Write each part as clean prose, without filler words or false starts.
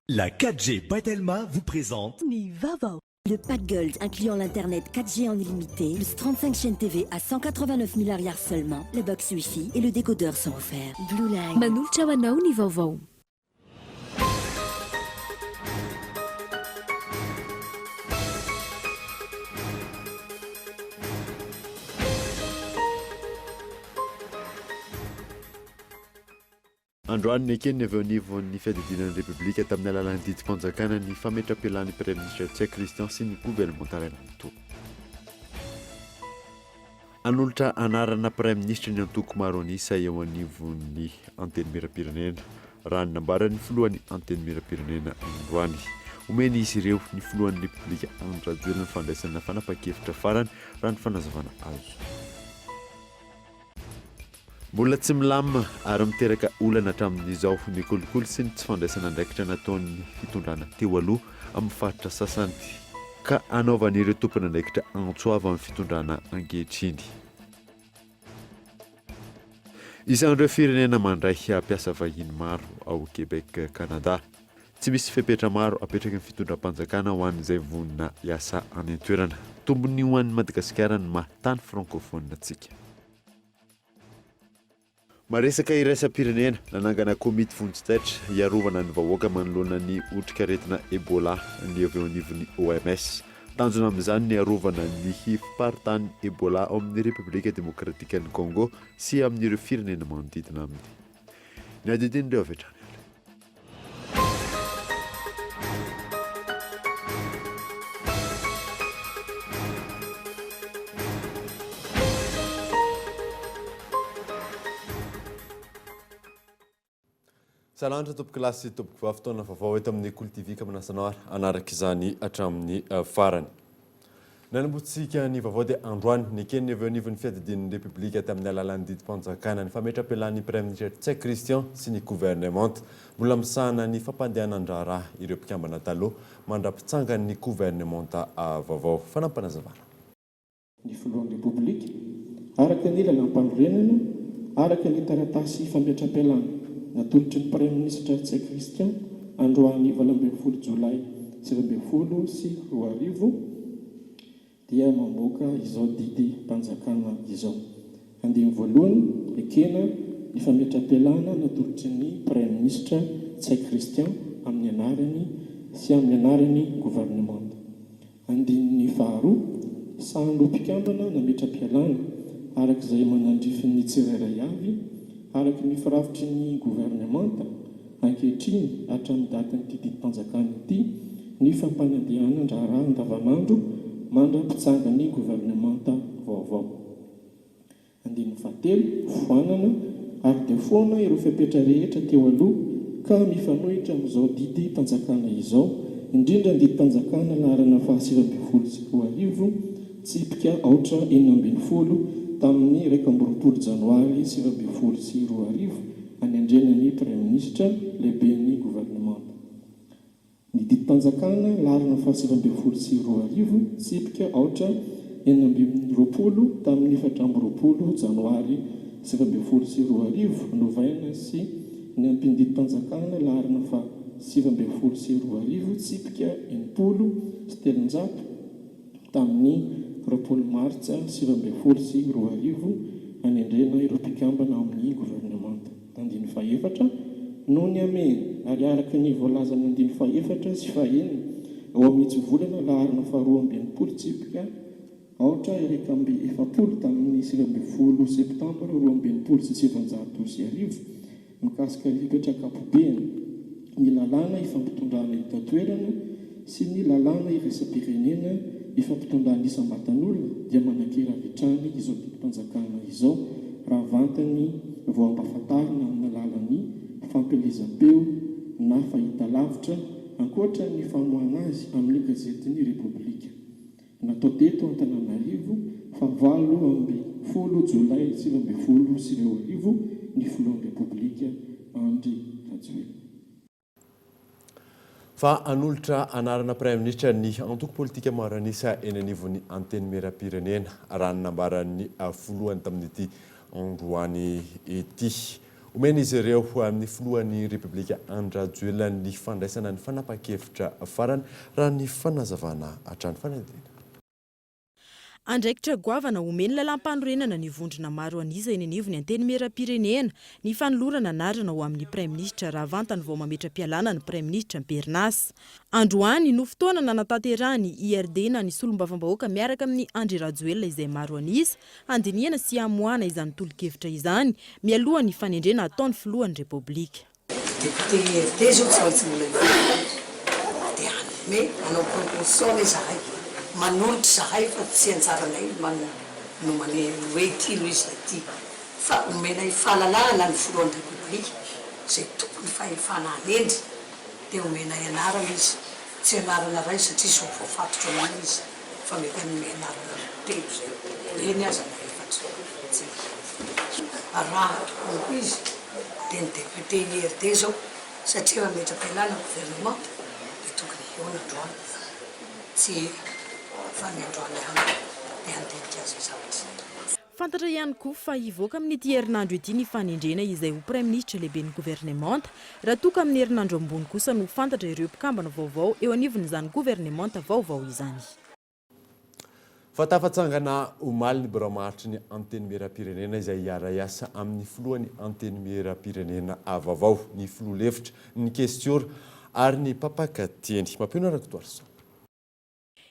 La 4G by Telma vous présente. Ny vaovao. Le pack Gold incluant l'internet 4G en illimité, plus 35 chaînes TV à 189 000 ariary seulement, la box Wi-Fi et le décodeur sont offerts. Blue Line. Manolotra ho anao ny vaovao. Androany, neken'ny avy eo anivon'ny fiadidiana ny Repoblika tamin'ny alalan'ny didim-panjakana ny fametram-pialan'ny Praiminisitra Ntsay Christian sy ny governemanta iray manontolo. Hanolotra anarana Praiminisitra ny antoko maro an'isa eo anivon'ny Antenimierampirenena, raha ny nambaran'ny filohan'ny Antenimierampirenena androany. Omen'izy ireo ny filohan'ny Repoblika Andry Rajoelina ny fandraisana fanapahan-kevitra farany, raha ny fanazavana azo. Mbola tsy milamina ary miteraka olana hatramin'izao ny kolikoly sy ny tsy fandraisana andraikitra nataon'ny fitondrana teo aloha amin'ny faritra sasany ka anaovan'ireo tompon'andraikitra antso avo amin'ny fitondrana ankehitriny. Isan'ireo firenena mandray mpiasa vahiny maro ao Québec, Canada. Tsy misy fepetra maro apetraky ny fitondram-panjakana ho an'izay vonona hiasa any an-toerana. Tombony ho an'i Madagasikara ny maha tany francophone antsika. Maresaka iraisam-pirenena, nanangana komity vonjy taitra hiarovana ny vahoaka manoloana ny otrikaretina Ebola ny avy eo anivon'ny OMS. Tanjona amin'izany ny hiarovana ny fiparitahan'ny Ebola ao amin'ny Repoblika Demokratikan'i Congo sy amin'ireo firenena manodidina aminy. Ny adidin'ireo avy hatrany ary. Salanitra tompokolahy sy tompokovavy, fotoana vaovao eto amin'ny Kolo TV ka manasa anao ary hanaraka izany hatramin'ny farany. Nanombotsika ny vaovao dia androany, neken'ny avy eo anivon'ny fiadidian'ny Repoblika tamin'ny alalan'ny didim-panjakana ny fametram-pialan'ny Praiminisitra Ntsay Christian sy ny governemanta. Mbola misahana ny fampandehanan-draharaha ireo mpikambana taloha mandra-pitsangan'ny governemanta vaovao. Fanampinazavana. Ny Filohan'ny Repoblika, araka ny Lalàmpanorenana, araka ny taratasy fametram-pialana natolotry ny Praiminisitra Ntsay Christian androany 18 jolay 2019 dia mamoaka izao didim-panjakana izao. Andininy voalohany, Ekena ny fametram-pialana natolotry ny Praiminisitra Ntsay Christian amin'ny anarany sy amin'ny anaran'ny governemanta. Andininy faharoa, Samy ho mpikambana nametra-pialana, araka izay manandrify ny tsirairay avy, araka ny firafitry ny governemanta, ankehitriny, hatramin'ny datin'ity didim-panjakana ity, ny fampanandehanan-draharaha andavanandro mandra-pitsangan'ny governemanta vaovao. Andininy fahatelo, Foanana ary dia foana ireo fepetra rehetra teo aloha ka mifanohitra amin'izao didim-panjakana izao, indrindra ny didim-panjakana laharana faha 2019, tsipika aotra 16 tamin'ny 21 janoary 2019, anendrena ny Praiminisitra, lehiben'ny governemanta. Ny didim-panjakana laharana faha 2019, tsipika aotra 26 tamin'ny 24 janoary 2019, novaina sy ny ampin'ny-didim-panjakana laharana faha 2019, tsipika 360 tamin'ny 20 martsa 2019, anendrena ireo mpikambana ao amin'ny governemanta. Andininy fahefatra, Noho ny hamehana ary araka ny voalazan'ny andininy fahefatra sy fahenina ao amin'ny hitsivolana laharana faharoa amby 60 tsipika aotra 41 tamin'ny 19 septambra 1962 mikasika ny fepetra ankapobeny, ny lalàna ifampitondrana eto an-toerana sy ny lalàna iraisam-pirenena ifampitondrana isam-batan'olona dia manan-kery avy hatrany izao didim-panjakana izao raha vantany vao ampahafantarina amin'ny alalan'ny fampielezam-peo na fahitalavitra ankoatra ny famoahana azy amin'ny gazetin'ny Repoblika natao teto Antananarivo fa 18 jolay 2019 ny filohan'ny Repoblika Andry Rajoelina. Fa hanolotra anarana Praiminisitra ny antoko politika maro an'isa eny anivon'ny Antenimierampirenena, raha ny nambaran'ny filohany tamin'ity androany ity. Omen'izy ireo amin'ny filohan'ny Repoblika Andry Rajoelina ny fandraisana ny fanapahan-kevitra farany, raha ny fanazavana hatrany. Fanadihadiana. Andraikitra goavana omen'ny lalàmpanorenana ny vondrona maro an'isa eny anivon'ny Antenimierampirenena ny fanolorana anarana ho amin'ny Praiminisitra raha vantany vao mametra-pialana ny Praiminisitra am-perinasa. Androany no fotoana nanatanterahan'ny IRD na ny solombavambahoaka miaraka amin'i Andry Rajoelina izay maro an'isa handinihana sy hamoahana izany tolo-kevitra izany mialoha ny fanendrena hataon'ny filohan'ny Repoblika. Député IRD zao tsy maintsy mbola hivoaka dia hanome hanao proposition anie zahay, manolotra zahay fa tsy anjaranay no mane hoe ity no izy na ity fa omenay fahalalahana ny filohan'ny Repoblika izay tompony fahefana hanendry dia omenay anarana izy, tsy anarana iray satria zao voafatotra amin'iny izy fa mety hanome anarana telo izay, eny aza na efatra tsy raha tokony ho izy. Dia ny député IRD zao satria mametra-pialana gouvernement dia tokony hihaona androany tsy fa ny androany ihany dia handinika an'izay zavatra izay. Fantatra ihany koa fa hivoaka amin'ity herinandro ity ny fanendrena izay ho Praiminisitra lehiben'ny governemanta, raha toa ka amin'ny herinandro ambony kosa no ho fantatra ireo mpikambana vaovao eo anivon'izany governemanta vaovao izany. Fa tafatsangana omaly ny birao maharitry ny Antenimierampirenena izay hiara-hiasa amin'ny filohan'ny Antenimierampirenena vaovao, ny filoha lefitra, ny kestiora ary ny mpampakateny. Mampionona Rakotoarison.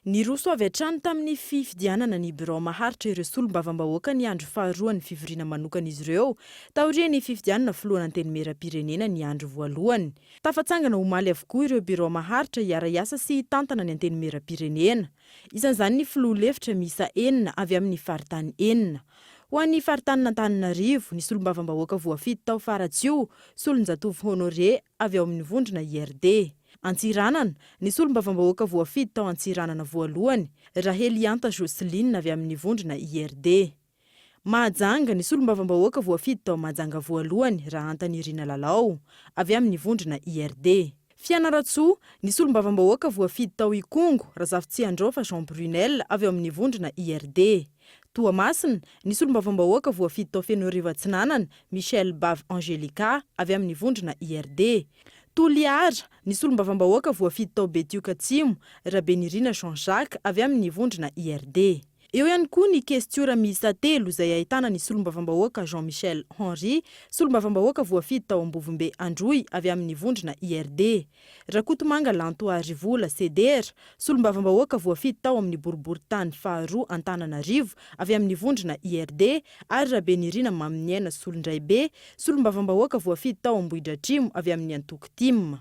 Niroso avy hatrany tamin'ny fifidianana ny birao maharitra ireo solombavambahoaka ny andro faharoan'ny fivoriana manokan'izy ireo, taorian'ny fifidianana filohan'Antenimierampirenena ny andro voalohany. Tafatsangana omaly avokoa ireo birao maharitra hiara-hiasa sy hitantana ny Antenimierampirenena. Isan'izany ny filoha lefitra miisa enina avy amin'ny faritany enina. Ho an'ny faritanin'Antananarivo, ny solombavambahoaka voafidy tao Faratsiho, Solonjatovo Honoré avy ao amin'ny vondrona IRD. Antsiranana, ny solombavambahoaka voafidy tao Antsiranana voalohany, Rahelianta Jocelyne avy amin'ny vondrona IRD. Mahajanga, ny solombavambahoaka voafidy tao Mahajanga voalohany, Rahantanirina Lalao, avy amin'ny vondrona IRD. Fianarantsoa, ny solombavambahoaka voafidy tao Ikongo, Razafitsiandraofa Jean Brunel, avy ao amin'ny vondrona IRD. Toamasina, ny solombavambahoaka voafidy tao Fenoarivo Atsinanana, Michelle Bavy Angelica, avy amin'ny vondrona IRD. Toliara, ny solombavambahoaka voafidy tao Betioky Atsimo, Rabenirina Jean Jacques, avy amin'ny vondrona IRD. Eo ihany koa ny kestiora miisa telo izay ahitana ny solombavambahoaka Jean Michel Henri, solombavambahoaka voafidy tao Ambovombe Androy avy amin'ny vondrona IRD. Rakotomanga Lantoarivola Sedera, solombavambahoaka voafidy tao amin'ny boriborintany faharoa Antananarivo avy amin'ny vondrona IRD ary Rabenirina Maminiaina Solondraibe, solombavambahoaka voafidy tao Ambohidratrimo avy amin'ny antoko tim.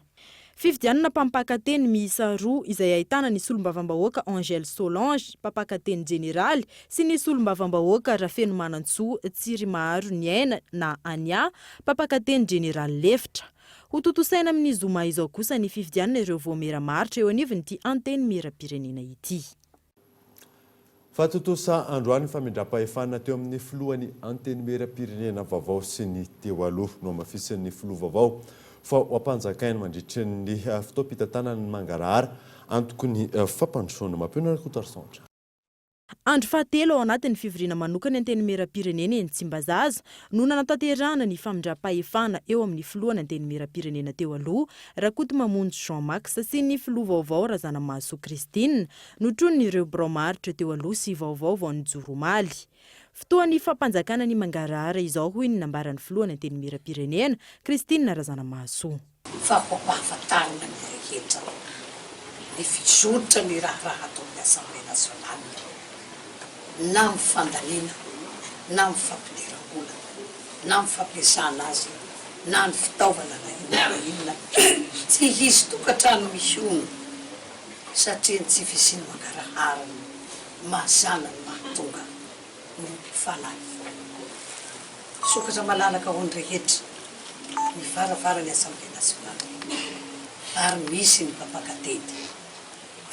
Fifidianana mpampakateny miisa roa izay ahitana ny solombavambahoaka Angèle Solange, mpampakateny jeneraly, sy ny solombavambahoaka Rafenomanantsoa Tsirimaharo Niaina na Ania, mpampakateny jeneraly lefitra. Hotontosaina amin'ny zoma izao kosa ny fifidianana ireo vaomiera maharitra eo anivon'ity Antenimierampirenena ity. Fa tontosa androany ny famindram-pahefana teo amin'ny filohan'ny Antenimierampirenena vaovao sy ny teo aloha. Nohamafisin'ny filoha vaovao fa ho ampanjakainy mandritry ny fotoam-pitantanany ny mangarahara antoky ny fampandrosoana. Mampionona Rakotoarison. Andro fahatelo ao anatin'ny fivoriana manokan'ny Antenimierampirenena eny Tsimbazaza no nanatanterahana ny famindram-pahefana eo amin'ny filohan'ny Antenimierampirenena teo aloha, Rakotomamonjy Jean Max sy ny filoha vaovao Razanamahasoa Christine, Notronin'ireo birao maharitra teo aloha sy vaovao vao nijoro omaly. Fotoan'ny fampanjakana ny mangarahara izao hoy ny nambaran'ny filohan'ny Antenimierampirenena, Christine Razanamahasoa. Fa ho ampahafantarina ny rehetra ny fizotra ny raharaha ato amin'ny Assemblée nationale na amin'ny fandaniana na amin'ny fampidiram-bola na amin'ny fampiasana azy na ny fitaovana na inona na inona. Tsy hisy tokantrano mihono. satria ny tsy fisian'ny mangarahara no mazàna no mahatonga ny fanahy. Misokatra malalaka ho an'ny rehetra ny varavaran'ny Assemblée nationale ary misy ny mpampakateny,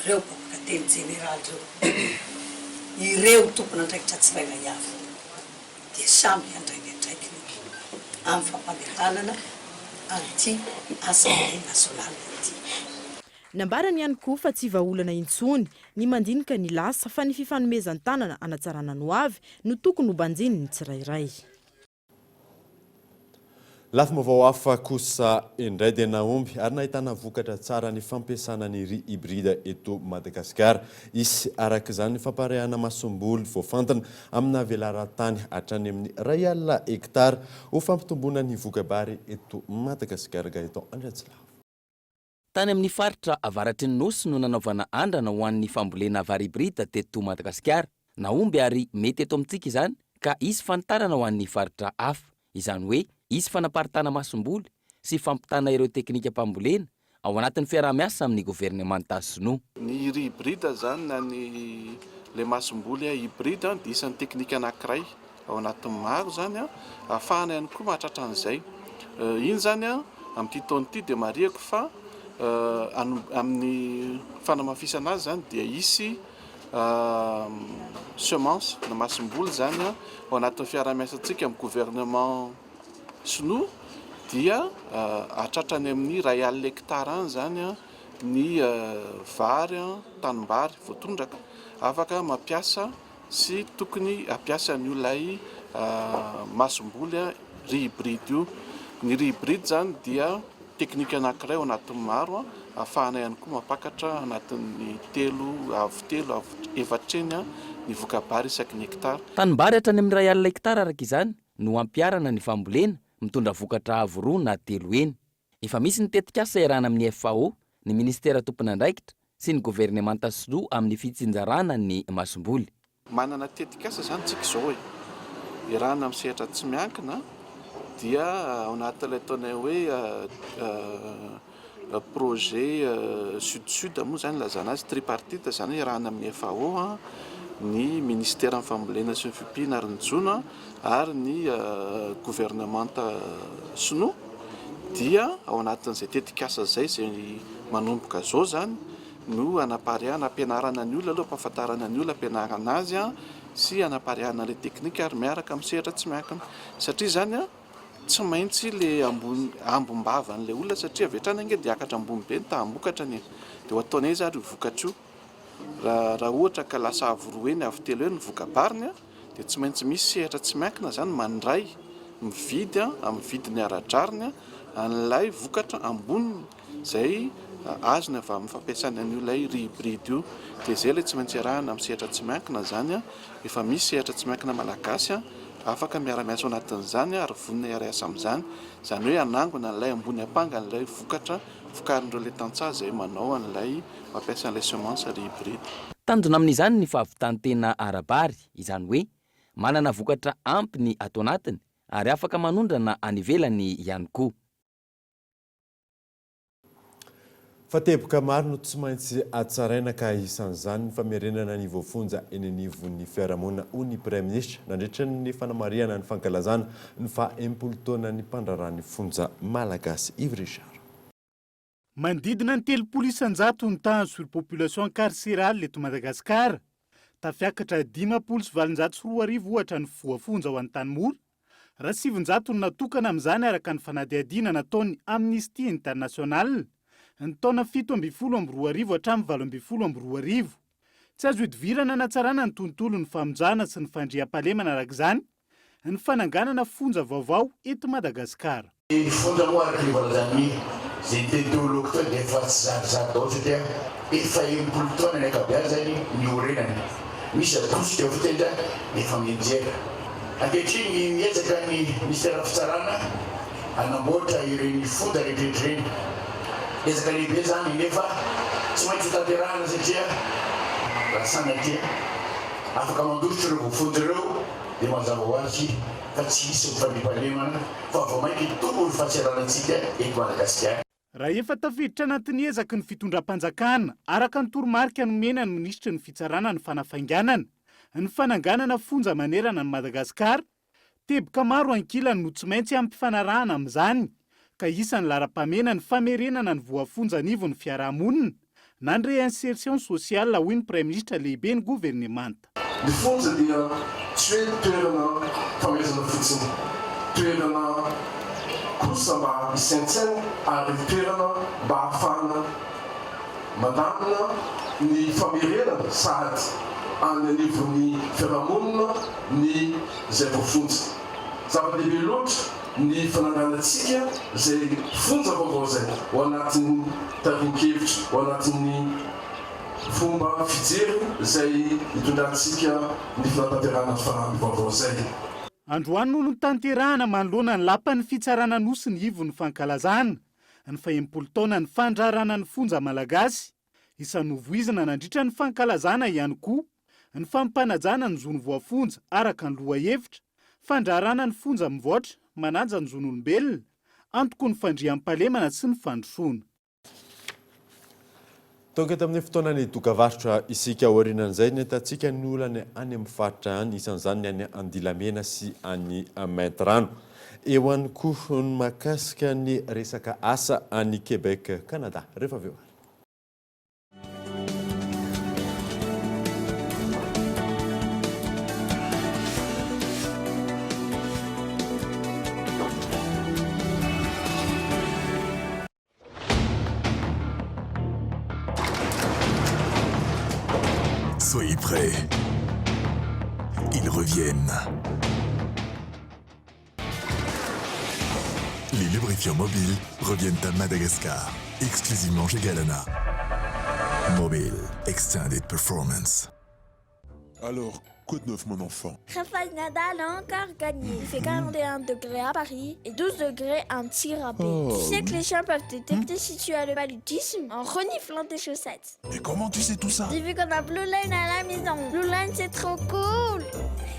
ireo mpampakateny jeneraly ireo, ireo tompon'andraikitra tsirairay avy dia samy handray ny andraikiny amin'ny fampandehanana an'ity Assemblée nationale ity. Nambarany ihany koa fa tsy vahaolana intsony ny mandinika ny lasa fa ny fifanomezan-tanana hanatsarana ny hoavy no tokony ho banjinin'ny tsirairay. Lafim-baovao hafa kosa indray dia nahomby ary nahitana vokatra tsara ny fampiasana ny riz hybride eto Madagasikara. Hisy araka izany ny famparehana masomboly voafantina amina velaran-tany hatrany amin'ny 1000 hektara ho fampitomboana ny voka-bary eto Madagasikara. Gaëtan Andriantsilavo. Tany amin'ny faritra avaratry ny Nosy no nanaovana andrana ho an'ny fambolena vary hybride teto Madagasikara. Nahomby ary mety eto amintsika izany ka hisy fanitarana ho an'ny faritra hafa. Izany hoe hisy fanaparitahana masomboly sy fampitana ireo teknikam-pambolena ao anatin'ny fiaraha-miasa amin'ny governemanta sinoa. Ny riz hybride izany na ny ilay masomboly hybride dia isan'ny teknika anankiray ao anatin'ny maro izany ahafahana ihany koa mahatratra an'izay. Iny izany amin'ity taona ity dia marihako fa amin'ny fanamafisana azy izany dia hisy semence na masomboly izany ao anatin'ny fiaraha-miasantsika amin'ny gouvernement sinoa dia hahatratra any amin'ny 1000 hectares any izany ny vary, tanimbary voatondraka afaka mampiasa sy tokony hampiasa an'io ilay masomboly riz hybride io. Ny riz hybride izany dia teknika anankiray ao anatin'ny maro ahafahana ihany koa mampakatra anatin'ny telo, avo telo, avo efatra eny ny voka-bary isaky ny hektara. Tanimbary hatrany amin'ny 1000 hektara araka izany no hampiharana ny fambolena mitondra vokatra avo roa na telo heny. Efa misy ny tetikasa iarahana amin'ny FAO, ny minisitera tompon'andraikitra sy ny governemanta sinoa amin'ny fitsinjarana ny masomboly. Manana tetikasa izany tsika izao e! Iarahana amin'ny sehatra tsy miankina dia ao anatin'ilay ataonay hoe projet sud sud moa izany ilazana azy, tripartite izany hoe iarahana amin'ny FAO, ny minisiteran'ny fambolena sy ny fiompiana ary ny jono ary ny governemanta sinoa dia ao anatin'izay tetikasa izay izay manomboka izao izany no hanapariahana, hampianarana ny olona aloha, hampahafantarana ny olona, hampianarana azy sy hanapariahana ilay teknika ary miaraka amin'ny sehatra tsy miankina. Satria izany tsy maintsy ilay ambony, ambim-bavan'ilay olona satria avy hatrany ange dia hiakatra ambony be ny taham-bokatra anie. Dia ho ataonay aiza ary io vokatra io? Raha raha ohatra ka lasa avo roa heny, avo telo heny ny voka-bariny dia tsy maintsy misy sehatra tsy miankina izany mandray, mividy amin'ny vidiny ara-drariny an'ilay vokatra amboniny izay azony avy amin'ny fampiasana an'io ilay riz hybride io. Dia izay ilay tsy maintsy iarahana amin'ny sehatra tsy miankina izany. Efa misy sehatra tsy miankina malagasy afaka miara-miasa ao anatin'izany ary vonona hiara-hiasa amin'izany. Izany hoe hanangona an'ilay ambony ampanga an'ilay vokatra vokarin'ireo ilay tantsaha izay manao an'ilay mampiasa an'ilay semence riz hybride. Tanjona amin'izany ny fahavitan-tena ara-bary, izany hoe manana vokatra ampy ny ato anatiny ary afaka manondrana any ivelany ihany koa. Fa teboka maro no tsy maintsy hatsaraina ka isan'izany ny famerenana ny voafonja eny anivon'ny fiarahamonina, hoy ny Praiminisitra nandritra ny fanamarihana ny fankalazana ny faha 60 taonan'ny mpandraharaha ny fonja malagasy Yves Richard. Manodidina ny 30% ny tahan'ny surpopulation carcérale eto Madagasikara. Tafiakatra 2850 ohatra ny voafonja ao Antanimora, raha 900 no natokana amin'izany araka ny fanadihadiana nataon'ny Amnesty International ny taona 2017 hatramin'ny 2018. Tsy azo ihodivirana hanatsarana ny tontolon'ny famonjana sy ny fandriampahalemana araka izany ny fananganana fonja vaovao eto Madagasikara. Ny fonja moa araka ny voalazan'ny izay niteny teo alohako teo dia efa tsy zarizary daholo satria efa 60 taona ny ankabeazany niorenany. Misy atosika fotsiny dia efa mianjera. Ankehitriny miezaka ny minisiteran'ny fitsarana hanamboatra ireny fonja rehetra ireny. Ezaka lehibe izany nefa tsy maintsy ho tanterahina satria raha sanatria afaka mandositra ireo voafonja ireo dia mazava ho azy fa tsy hisy ny fandriampahalemana fa vao mainka hitombo ny fahatsiaranantsika eto Madagasikara. Raha efa tafiditra anatin'ny ezaky ny fitondram-panjakana, araka ny toromarika nomena ny minisitry ny Fitsarana ny fanafainganana ny fananganana fonja manerana an'i Madagasikara, teboka maro ankilany no tsy maintsy ampifanarahana amin'izany, ka isan'ny laharam-pahamehana ny famerenana ny voafonja anivon'ny fiarahamonina na ny réinsertion sociale, hoy ny Praiminisitra lehiben'ny governemanta. Ny fonja dia tsy hoe toerana famehezana fotsiny, toerana kosa mba hisaintsaina ary toerana mba hahafahana mandamina ny famerenana sahady any anivon'ny fiarahamonina ny izay voafonja. Zava-dehibe loatra. ny fananganantsika izay fonja vaovao izay ao anatin'ny tarin-kevitra, ao anatin'ny fomba fijery izay hitondrantsika ny fanatanterahana ny fanamby vaovao izay. Androany no notanterahana manoloana ny lapan'ny fitsarana Anosy ny ivon'ny fankalazana ny fahenimpolo taonan'ny fandrarana ny fonja malagasy. Isan'ny novoizina nandritra ny fankalazana ihany koa ny fampanajana ny zon'ny voafonja araka ny lohahevitra, fandrarana ny fonja mivoatra, manaja ny zon'olombelona, antoky ny fandriampahalemana sy ny fandrosoana. Tonga eto amin'ny fotoanan'ny dokavarotra isika. Aorianan'izay, ny ahitantsika ny olana any amin'ny faritra any, isan'izany ny any Andilamena sy any Maintirano. Eo ihany koa ny mahakasika ny resaka asa any Québec, Canada. Rehefa avy eo ary. Soyez prêts. Ils reviennent. Les lubrifiants mobiles reviennent à Madagascar, exclusivement chez Galana. Mobile Extended Performance. Alors, quoi de neuf mon enfant Rafael Nadal a encore gagné. Il fait 41 degrés à Paris et 12 degrés à Antsirabe. Oh. Tu sais que les chiens peuvent détecter si tu as le paludisme en reniflant tes chaussettes. Mais comment tu sais tout ça J'ai vu qu'on a Blue Line à la maison. Blue Line, c'est trop cool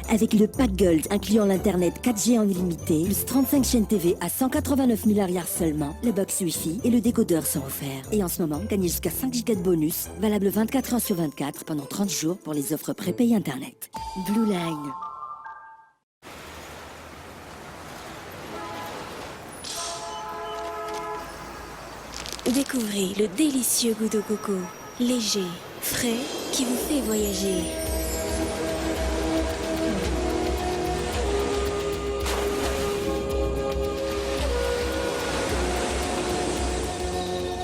Avec le pack Gold incluant l'internet 4G en illimité, plus 35 chaînes TV à 189 000 ariary seulement, la box Wi-Fi et le décodeur sont offerts. Et en ce moment, gagnez jusqu'à 5 gigas de bonus, valable 24 heures sur 24 pendant 30 jours pour les offres prépayées Internet. Blue Line. Découvrez le délicieux goût de coco, léger, frais, qui vous fait voyager.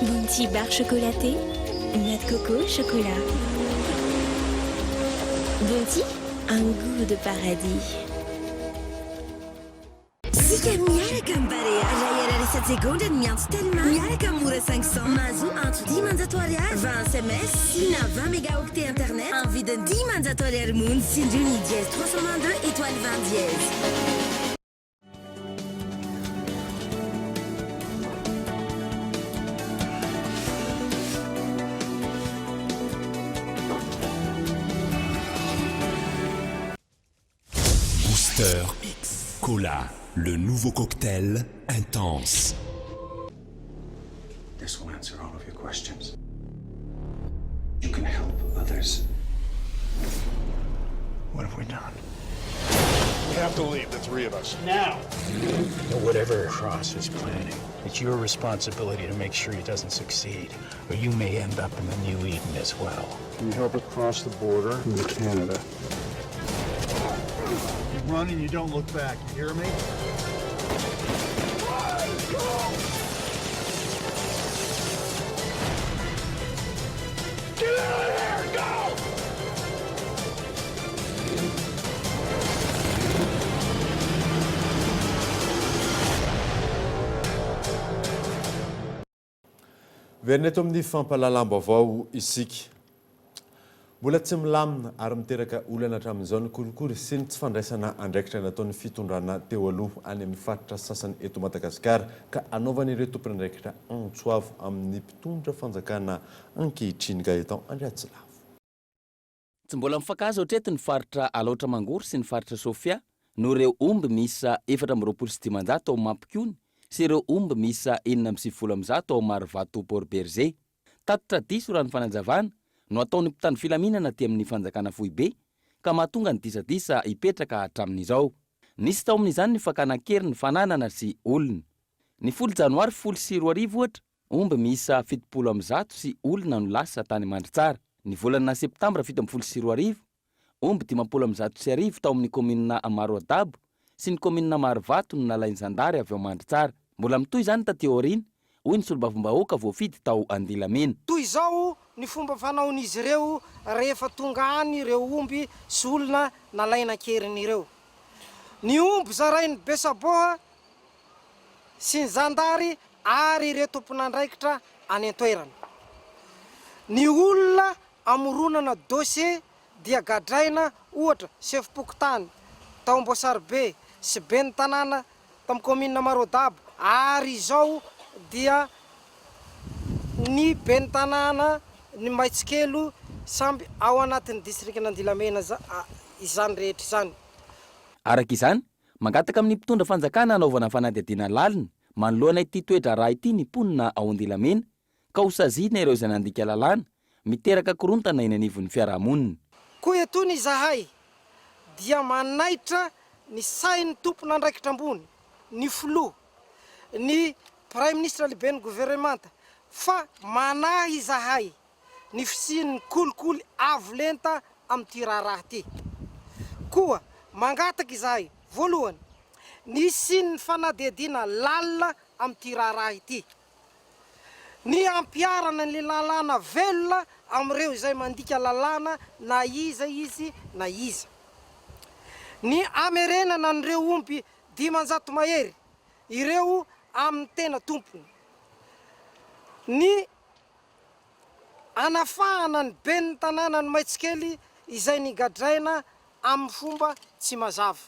Bounty barre chocolatée, noix de coco, chocolat. Bounty, un goût de paradis. Isika miaraka amin'ny Barea, iray ariary isan-tsegondra ny miantso Telma, miaraka amin'ny Mora 500, mahazo antso 500 ariary, 20 sms sy na 20 mégaoctets internet amin'ny vidiny 500 ariary monja. Tsindrio ny dièse 322 étoile 20 dièse. Booster X Cola, le nouveau cocktail intense. This will answer all of your questions. You can help others. What have we done? We have to leave, the three of us. Now! Whatever Cross is planning, it's your responsibility to make sure he doesn't succeed, or you may end up in the New Eden as well. Can you help us cross the border into Canada? You run and you don't look back. You hear me? Get out of here! Go! Miverina eto amin'ny fampahalalam-baovao isika. Mbola tsy milamina ary miteraka olana hatramin'izao ny kolikoly sy ny tsy fandraisana andraikitra nataon'ny fitondrana teo aloha any amin'ny faritra sasany eto Madagasikara ka anaovan'ireo tompon'andraikitra antso avo amin'ny mpitondra fanjakana ankehitriny Gaëtan Andriatsilavo. Tsy mbola mifankahazo hatreto ny faritra Alaotra Mangoro sy ny faritra Sofia noho ireo omby miisa 524 ao Mampikony sy ireo omby miisa 196 ao Marovato Port Bergé. Tatitra diso raha ny fanazavana no ataon'ny mpitandro filaminana aty amin'ny fanjakana foibe ka mahatonga ny disadisa hipetraka hatramin'izao. Nisy tao amin'izany ny fakana an-keriny fananana sy olona. Ny folo janoary 2010 ohatra, Omby miisa 170 sy olona no lasa tany Mandritsara. Ny volana septambra 2017, omby 1050 tao amin'ny kaominina Maroadabo sy ny kaominina Marovato no nalain'ny zandary avy ao Mandritsara. Mbola mitohy izany taty aoriana, hoy ny solombavambahoaka voafidy tao Andilamena. Toy izao ny fomba fanaon'izy ireo rehefa tonga any ireo omby sy olona nalaina an-keriny ireo. Ny omby zarain'i Besaboha. sy ny zandary ary ireo tompon'andraikitra any an-toerana. Ny olona amoronana dossier dia gadraina ohatra sefom-pokontany tao Amboasaribe sy ben'ny tanàna tamin'ny kaominina Maroadabo ary izao dia ny ben'ny tanàna ny Maitsikelo samby ao anatin'ny distrikan'Andilamena izany rehetra izany. Araka izany, mangataka amin'ny mpitondra fanjakana hanaovana fanadihadiana lalina manoloana ity toe-draharaha ity ny mponina ao Andilamena ka ho saziana ireo izay nandika lalàna, miteraka korontana eny anivon'ny fiarahamonina. Koa etoana izahay dia manaitra ny sain'ny tompon'andraikitra ambony, ny filoha, ny praiminisitra lehiben'ny governemanta fa manahy izahay ny fisian'ny kolikoly avo lenta amin'ity raharaha ity. Koa mangataka izahay, voalohany, ny hisian'ny fanadihadiana lalina amin'ity raharaha ity. Ny hampiharana ny lalàna velona amin'ireo izay mandika lalàna na iza izy na iza. Ny hamerenana an'ireo omby 500 mahery ireo amin'ny tena tompony. Ny hanafahana ny ben'ny tanànan'i Maitsikely izay nigadraina amin'ny fomba tsy mazava.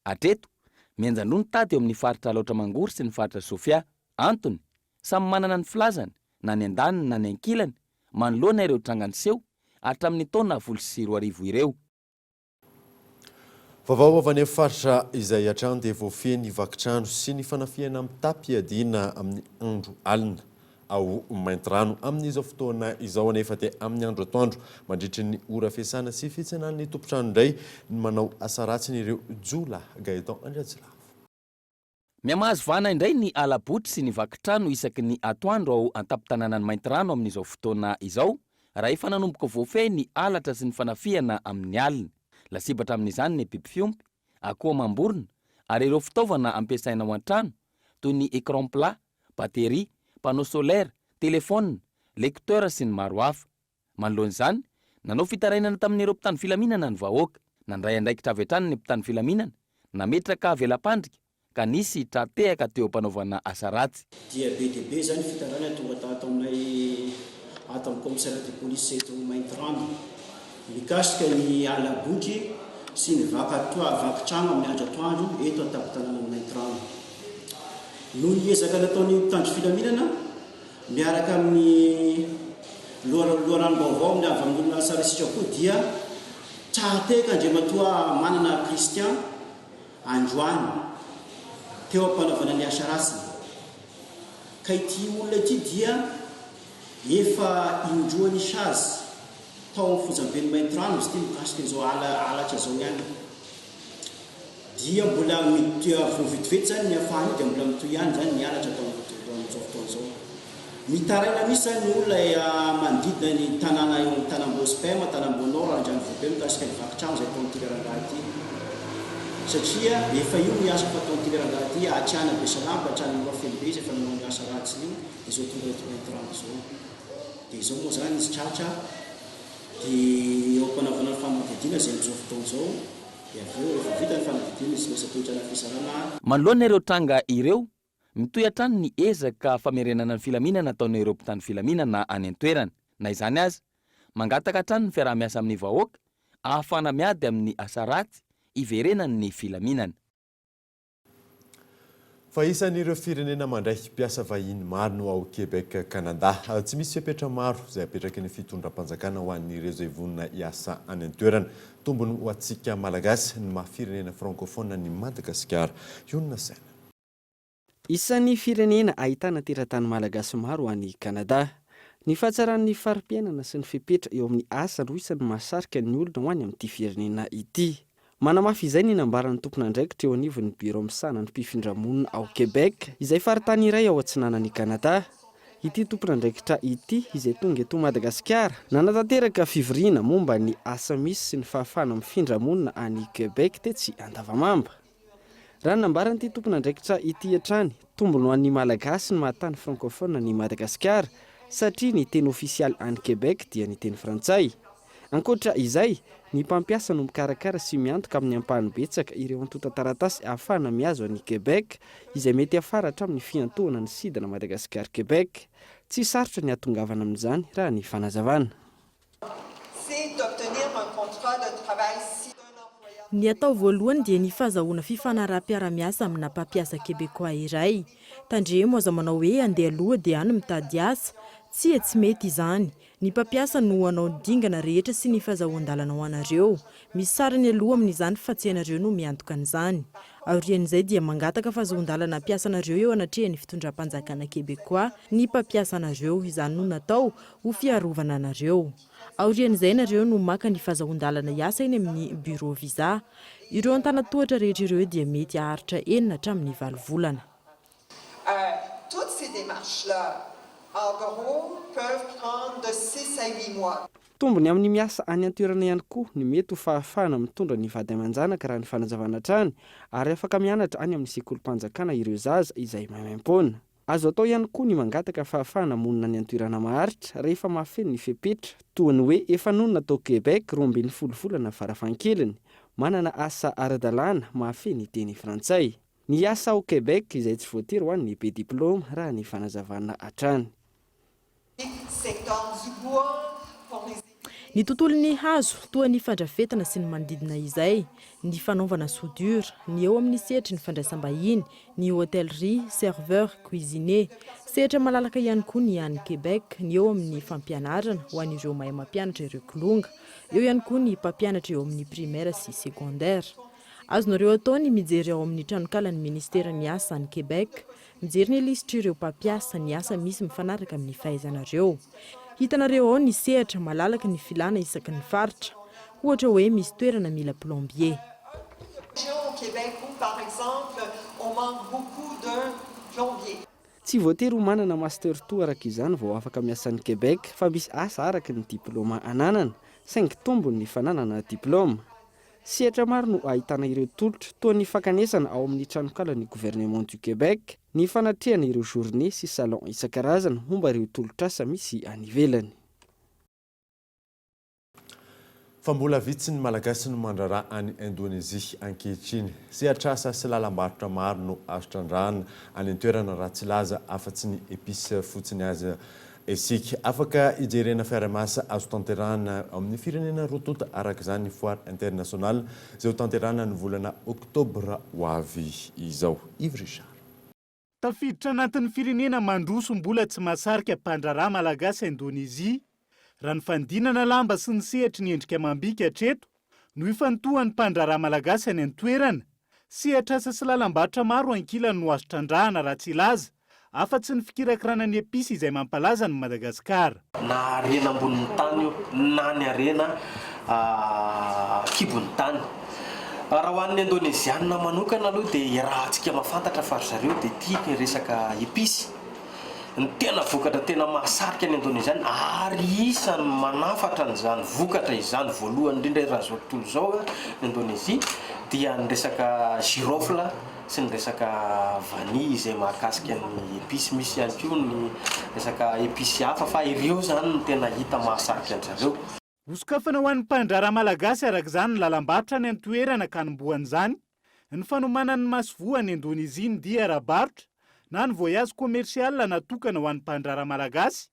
Hatreto, mihenjan-droa ny tady eo amin'ny faritra Alaotra Mangoro sy ny faritra Sofia. Antony, samy manana ny filazany, na ny andaniny na ny ankilany, manoloana ireo tranga niseho hatramin'ny taona 2010 ireo. Vaovao avy any amin'ny faritra izay hatrany dia voafehy ny vaky trano sy ny fanafihana mitam-piadiana amin'ny andro alina ao Maintirano. Amin'izao fotoana izao anefa dia amin'ny andro atoandro mandritry ny ora fiasana sy fitsenan'ny tompon-trano indray ny manao asa ratsiny ireo jiolahy. Gaëtan Andriatsilavo. Mihamahazo vahana indray ny hala-botry sy ny vaky trano isaky ny atoandro ao an-tampon-tanànan'i Maintirano amin'izao fotoana izao, raha efa nanomboka voafehy ny halatra sy ny fanafihana amin'ny alina. Lasibatra amin'izany ny biby fiompy, akoho amam-borona, ary ireo fitaovana ampiasaina ao an-trano, toy ny écran plat, batterie, panneau solaire, telefaonina, lecteur sy ny maro hafa. Manoloana izany, nanao fitarainana tamin'ireo mpitandro filaminana ny vahoaka. Nandray andraikitra avy hatrany ny mpitandro filaminana, nametraka vela-pandrika ka nisy tra-tehaka teo am-panaovana asa ratsy. Dia be dia be izany fitarainana tonga tato aminay ato amin'ny commissariat de police eto Maintirano mikasika ny hala-botry sy ny vaky trano amin'ny andro atoandro eto an-tampon-tanànan'i Maintirano. Noho ny ezaka nataon'ny mpitandro filaminana, Miaraka amin'ny loharanom-baovao amin'ny avy amin'ny olona tsara sitrapo dia tra-tehaka Andriamatoa Manana Christian androany teo am-panaovana ny asa ratsiny. Ka ity olona ity dia efa indroa nisazy tao amin'ny fonjaben'i Maintirano izy ity mikasika izao halatra izao ihany. Dia mbola vao vetivety izany ny afahany io dia mbola mitohy ihany izany ny halatra atao amin'izao fotoana izao. Mitaraina mihitsy izany ny olona manodidina ny tanàna eo amin'ny Tanambao Spem, Tanambao Nord, Andranovobe mikasika ny vaky trano izay ataon'ity rangahy ity. Satria efa io ny asa fataon'ity rangahy ity hatrany Besalampy, hatrany Morafenobe izy efa nanao io asa ratsiny io dia izao tonga eto Maintirano izao. Dia izao moa izany izy tratra dia eo am-panaovana ny fanadihadiana izay amin'izao fotoana izao. Dia avy eo, rehefa vita ny fanadidiana izy lasa toetra na fisarana. Manoloana ireo tranga ireo, mitohy hatrany ny ezaka famerenana ny filaminana ataon'ireo mpitandro filaminana any an-toerana. Na izany aza, mangataka hatrany ny fiaraha-miasa amin'ny vahoaka ahafahana miady amin'ny asa ratsy hiverenan'ny filaminana. Fa isan'ireo firenena mandray mpiasa vahiny maro no ao Québec, Canada. Tsy misy fepetra maro izay apetraky ny fitondram-panjakana ho an'ireo izay vonona hiasa any an-toerana. Tombony ho antsika Malagasy ny maha firenena francophone an'i Madagasikara. Hionona saina. Isan'ny firenena ahitana teratany malagasy maro any Canada. Ny fahatsaran'ny fari-piainana sy ny fepetra eo amin'ny asa no isan'ny mahasarika ny olona ho any amin'ity firenena ity. Manamafy izay ny nambaran'ny tompon'andraikitra eo anivon'ny Birao misahana ny mpifindramonina ao Québec, izay faritany iray ao atsinanan'i Canada. Ity tompon'andraikitra ity, izay tonga eto Madagasikara, nanatanteraka fivoriana momba ny asa misy sy ny fahafahana mifindra monina any Québec tetsy Andavamamba. Raha ny nambaran'ity tompon'andraikitra ity hatrany, tombony ho an'ny Malagasy ny maha tany francophone an'i Madagasikara, satria ny teny ofisialy any Québec dia ny teny frantsay. Ankoatra izay, ny mpampiasa no mikarakara sy miantoka amin'ny ampahany betsaka ireo antontan-taratasy ahafahana mihazo an'i Québec, izay mety hiafara hatramin'ny fiantohana ny sidina Madagascar-Québec. Tsy sarotra ny hahatongavana amin'izany raha ny fanazavana. Ny atao voalohany dia ny fahazahoana fifanaraham-piarahamiasa amina mpampiasa Québécois iray. Tandremo aza manao hoe andeha aloha dia any mitady asa. Tsia tsy mety izany. Ny mpampiasa no hanao ny dingana rehetra sy ny fazahoan-dalana ho anareo. Misy sarany aloha amin'izany fa tsy ianareo no miantoka an'izany. Aorian'izay dia mangataka fazahoan-dalana hampiasa anareo eo anatrehan'ny fitondram-panjakana Québécois ny mpampiasa anareo. Izany no natao ho fiarovana anareo. Aorian'izay nareo no maka ny fazahoan-dalana hiasa eny amin'ny bureau visa. Ireo antanatohatra rehetra ireo dia mety haharitra enina hatramin'ny valo volana. Toutes ces démarches-là, en gros, peuvent prendre de six à huit mois. Tombony amin'ny miasa any an-toerana ihany koa ny mety ho fahafahana mitondra ny vady aman-janaka raha ny fanazavana hatrany ary afaka mianatra any amin'ny sekolim-panjakana ireo zaza izay maimaim-poana. Azo atao ihany koa ny mangataka fahafahana monina any an-toerana maharitra rehefa mahafeno ny fepetra toa ny hoe efa nonina tao Québec 12 volana farafahakeliny, manana asa ara-dalàna, mahafehy ny teny frantsay. Ny asa ao Québec izay tsy voatery ho an'ny be diplaoma raha ny fanazavana hatrany. Ny tontolon'ny hazo, toa ny fandrafetana sy ny manodidina izay, ny fanaovana soudure, ny eo amin'ny sehatry ny fandraisam-bahiny, ny hôtellerie, serveur, cuisinier. Sehatra malalaka ihany koa ny any Québec, ny eo amin'ny fampianarana ho an'ireo mahay mampianatra ireo kilonga. Eo ihany koa ny mpampianatra eo amin'ny primaire sy secondaire. Azonareo atao ny mijery ao amin'ny tranokalan'ny Ministeran'ny Asa any Québec, mijery ny lisitr'ireo mpampiasa ny asa misy mifanaraka amin'ny fahaizanareo. Hitanareo ao ny sehatra malalaky ny filàna isaky ny faritra. Ohatra hoe misy toerana mila plombier. Tsy voatery ho manana Master toa araka izany vao afaka miasa any Québec fa misy asa araka ny diplaoma ananana, saingy tombony ny fananana diplaoma. Sehatra maro no ahitana ireo tolotra, toa ny fankanesana ao amin'ny tranokalan'ny Gouvernement du Québec, ny fanatrehana ireo journées sy salons isan-karazany momba ireo tolotr'asa misy any ivelany. Fa mbola vitsy ny Malagasy no mandraharaha any Indonezia ankehitriny. Sehatr'asa sy lalam-barotra maro no azo trandrahana any an-toerana raha tsy hilaza afa-tsy ny epices fotsiny aza Isika. Afaka hijerena fiarahamiasa azo tanterahana amin'ny firenena roa tonta araka izany ny Foire Internationale izay ho tanterahana ny volana oktobra ho avy izao. Yves Richard. Tafiditra anatin'ny firenena mandroso mbola tsy mahasarika mpandraharaha malagasy Indonezia, raha ny fanodinana lamba sy ny sehatry ny endrika amam-bika hatreto no ifantohan'ny mpandraharaha malagasy any an-toerana. Sehatr'asa sy lalam-barotra maro ankilany no azo trandrahana raha tsy hilaza afa-tsy ny fikirakirana ny episy izay mampalaza an'i Madagasikara. Na harena ambonin'ny tany io na ny harena an-kibon'ny tany. Raha ho an'ny Indonezianina manokana aloha dia iarahantsika mahafantatra fa ry zareo dia tia ny resaka episy. Ny tena vokatra tena mahasarika ny Indoneziana ary isan'ny manafatra an'izany vokatra izany voalohany indrindra eran'izao tontolo izao ny Indonezia dia ny resaka girofle sy ny resaka vanille izay mahakasika ny epices. Misy ihany koa ny resaka epices hafa fa ireo izany no tena hita mahasarika an-dry zareo. Hosokafana ho an'ny mpandraharaha malagasy araka izany ny lalam-barotra any an-toerana ka hanombohan'izany ny fanomanan'ny masoivoho any Indonezia ny dia ara-barotra na ny voyage commercial natokana ho an'ny mpandraharaha malagasy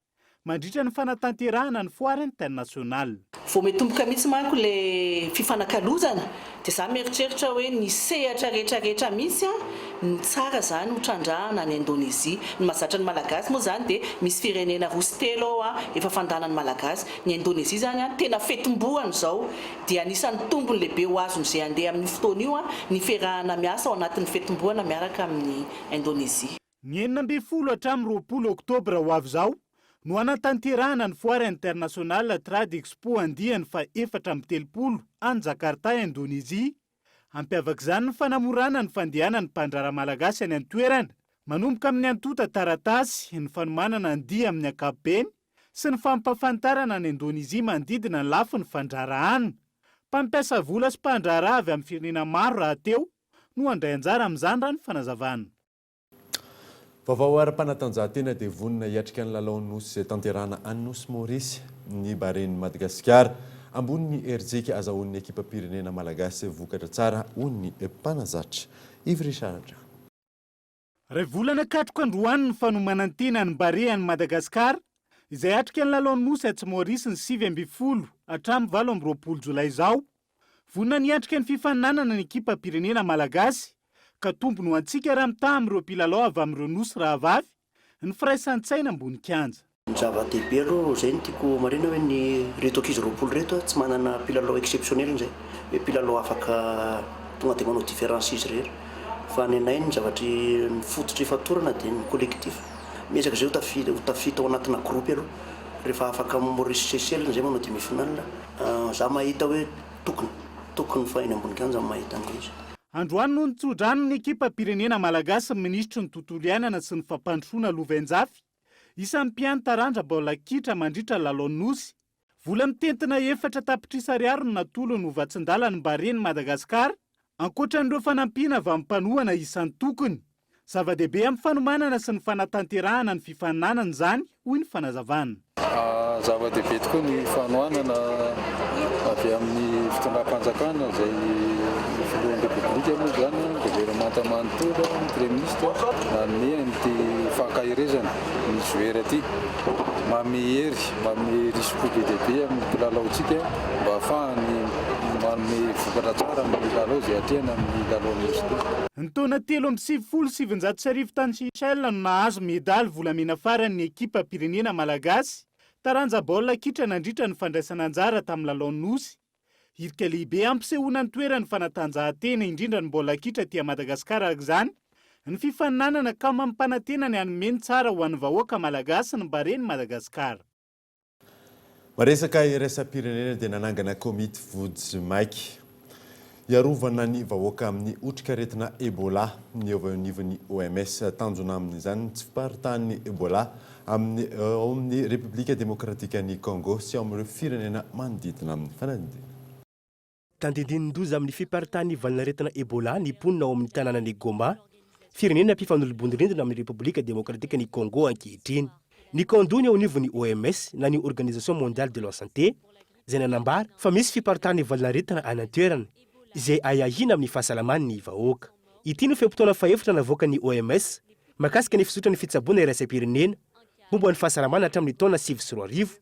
mandritra ny fanatanterahana ny foire internationale. Vao mitomboka mihitsy manko le fifanakalozana de za mieritreritra hoe ny sehatra rehetra rehetra mihitsy no tsara zany ho trandrahana any Indonesie. Ny mahazatra ny Malagasy moa zany de misy firenena roa sy telo ao efa fandanan'ny Malagasy. Ny Indonesie zany tena fetim-boany zao dia anisan'ny tombony lehibe ho azon'izay handeha amin'io fotoana io ny fiarahana miasa ao anatin'ny fetim-boana miaraka amin'i Indonesie. Ny 16 hatramin'ny 20 oktobra ho avy izao no hanatanterahana ny Foire Internationale Trade Expo andiany faha-34 any Jakarta, Indonezia. Hampiavaka izany ny fanamorana ny fandehanan'ny mpandraharaha malagasy any an-toerana, manomboka amin'ny antontan-taratasy, ny fanomanana ny dia amin'ny ankapobeny sy ny fampahafantarana an'i Indonezia manodidina ny lafiny fandraharahana. Mpampiasa vola sy mpandraharaha avy amin'ny firenena maro rahateo no handray anjara amin'izany raha ny fanazavana. Vaovao ara-panatanjahantena dia vonona hiatrika ny lalao Nosy izay tanterahana any Nosy Maorisy ny Barean'i Madagasikara. Ambony ny herijika azahoan'ny ekipam-pirenena malagasy vokatra tsara, hoy ny mpanazatra, Yves Richard. Iray volana katroka androany ny fanomanan-tena ny Barea an'i Madagasikara, izay hatrika ny lalaon'ny Nosy atsy Maorisy ny 19 hatramin'ny 28 jolay izao. Vonona ny hiatrika ny fifaninanana ny ekipam-pirenena malagasy, ka tombony ho antsika raha mitaha amin'ireo mpilalao avy amin'ireo Nosy rahavavy, ny firaisan-tsaina ambony kianja. Ny zava-dehibe aloha, izay no tiako homarihina hoe ny ireto ankizy 20 ireto tsy manana mpilalao exceptionnel izay, hoe mpilalao afaka tonga dia manao différence izy irery. Fa ny anay ny zavatry ny fototra ifatorana dia ny collectif. Miezaka izay ho tafita ho tafita ao anatina groupe aloha. Rehefa afaka amin'i Maurice Seychelles izay manao demi finale, za mahita hoe tokony, tokony fa eny ambony kianja no mahita an'ilay izy. Androany no nitsodrano ny ekipam-pirenena malagasy ny minisitry ny tontolo iainana sy ny fampandrosoana Lovainjafy, Isan'ny mpihaino taranja baolina kitra mandritra ny lalaon'ny Nosy. Vola mitentina 4 tapitrisa ariary no natolony ho vatsin-dalan'ny Barea-n'i Madagasikara, ankoatra an'ireo fanampiana avy amin'ny mpanohana isan-tokony. Zava-dehibe amin'ny fanomanana sy ny fanatanterahana ny fifaninanana izany, hoy ny fanazavana. Zava-dehibe tokoa ny fanohanana avy amin'ny fitondram-panjakana izay ny filohan'ny Repoblika moa izany, ny governemanta manontolo, ny Praiminisitra nanome an'ity fankaherezana ny joueur ity. Manome hery, manome risi-po be dia be amin'ny mpilalaontsika mba hahafahany manome vokatra tsara amin'ny lalao izay atrehina amin'ny lalaon'ny Nosy ity. Ny taona 1993 tany Seychelles no nahazo medaly volamena farany ny ekipam-pirenena malagasy, taranja baolina kitra nandritra ny fandraisana anjara tamin'ny lalaon'ny Nosy. Hirika lehibe hampisehoana ny toeran'ny fanatanjahantena indrindra ny baolina kitra aty Madagasikara araka izany ny fifaninanana ka mampanantena ny hanome ny tsara ho an'ny vahoaka malagasy ny Baren'i Madagasikara. Maresaka iraisam-pirenena dia nanangana komity vonjimaika hiarovana ny vahoaka amin'ny otrikaretina Ebola ny eo anivon'ny OMS. Tanjona amin'izany ny tsy fiparitahan'ny Ebola amin'ny ao amin'ny Repoblika Demokratikan'i Congo sy ao amin'ireo firenena manodidina amin'ny fanadihadiana. Tandindinin-doza amin'ny fiparitahan'ny valanaretina Ebola ny mponina ao amin'ny tanànan'i Goma, firenena mpifanolo-bodirindrina amin'ny Repoblika Demokratikan'i Congo ankehitriny. Nikaon-doha ny eo anivon'ny OMS na ny Organisation Mondiale de la Santé, izay nanambara fa misy fiparitahan'ny valanaretina any an-toerana, izay ahiahiana amin'ny fahasalaman'ny vahoaka. Ity no fe-potoana fahefatra navoakan'ny OMS mahakasika ny fizotran'ny fitsaboana iraisam-pirenena momba ny fahasalamana hatramin'ny taona 2009.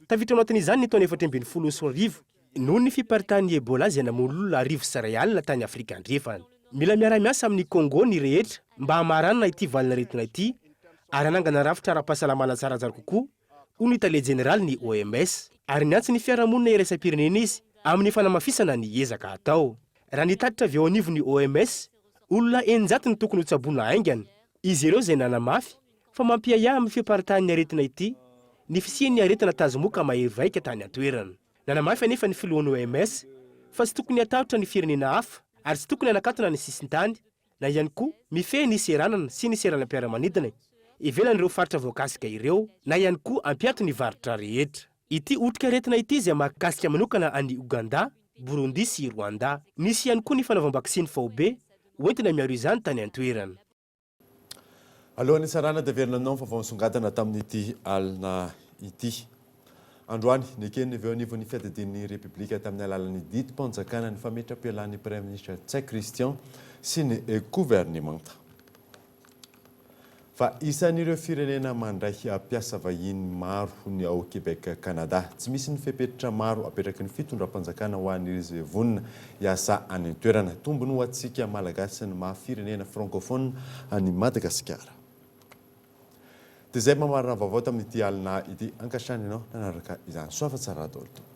Tafiditra ao anatin'izany ny taona 2014, noho ny fiparitahan'ny Ebola izay namono olona 1100 tany Afrika Andrefana. Mila miara-miasa amin'i Congo ny rehetra mba hamaranana ity valanaretina ity ary hanangana rafitra ara-pahasalamana tsaratsara kokoa, hoy ny tale jeneralin'ny OMS. Ary niantso ny fiarahamonina iraisam-pirenena izy amin'ny fanamafisana ny ezaka atao. Raha ny tatitra avy eo anivon'ny OMS, olona 600 no tokony hotsaboina haingana. Izy ireo izay nanamafy fa mampiahiahy amin'ny fiparitahan'ny aretina ity ny fisian'ny aretina tazomoka mahery vaika tany an-toerana. Nanamafy anefa ny filohan'ny OMS fa tsy tokony hatahotra ny firenena hafa ary tsy tokony hanakatona ny sisintany na ihany koa mifehy ny seranana sy ny seranam-piaramanidina ivelan'ireo faritra voakasika ireo na ihany koa hampiato ny varotra rehetra. Ity otrikaretina ity izay mahakasika manokana an'i Ouganda, Burundi sy Rwanda. Nisy ihany koa ny fanaovam-baksiny faobe hoentina miaro izany tany an-toerana. Alohan'ny hisarahana dia averina aminao ny vaovao nisongadina tamin'ity alina ity. Androany, neken'ny avy eo anivon'ny fiadidian'ny Repoblika tamin'ny alalan'ny didim-panjakana ny fametram-pialan'ny Praiminisitra Ntsay Christian sy ny governemanta. Fa isan'ireo firenena mandray mpiasa vahiny maro ny ao Québec, Canada. Tsy misy ny fepetra maro apetraky ny fitondram-panjakana ho an'ireo izay vonona hiasa any an-toerana. Tombony ho antsika Malagasy ny maha firenena francophone an'i Madagasikara. Dia izay mamarana vaovao tamin'ity alina ity. Ankasitrahana ianao nanaraka izany. Soava tsara daholo tompoko.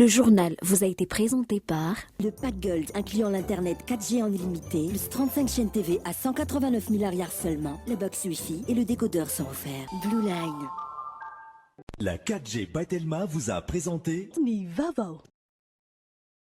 Le journal vous a été présenté par Le pack Gold incluant l'internet 4G en illimité, plus 35 chaînes TV à 189 000 ariary seulement. Le box Wi-Fi et le décodeur sont offerts. Blue Line. La 4G by Telma vous a présenté Ny vaovao.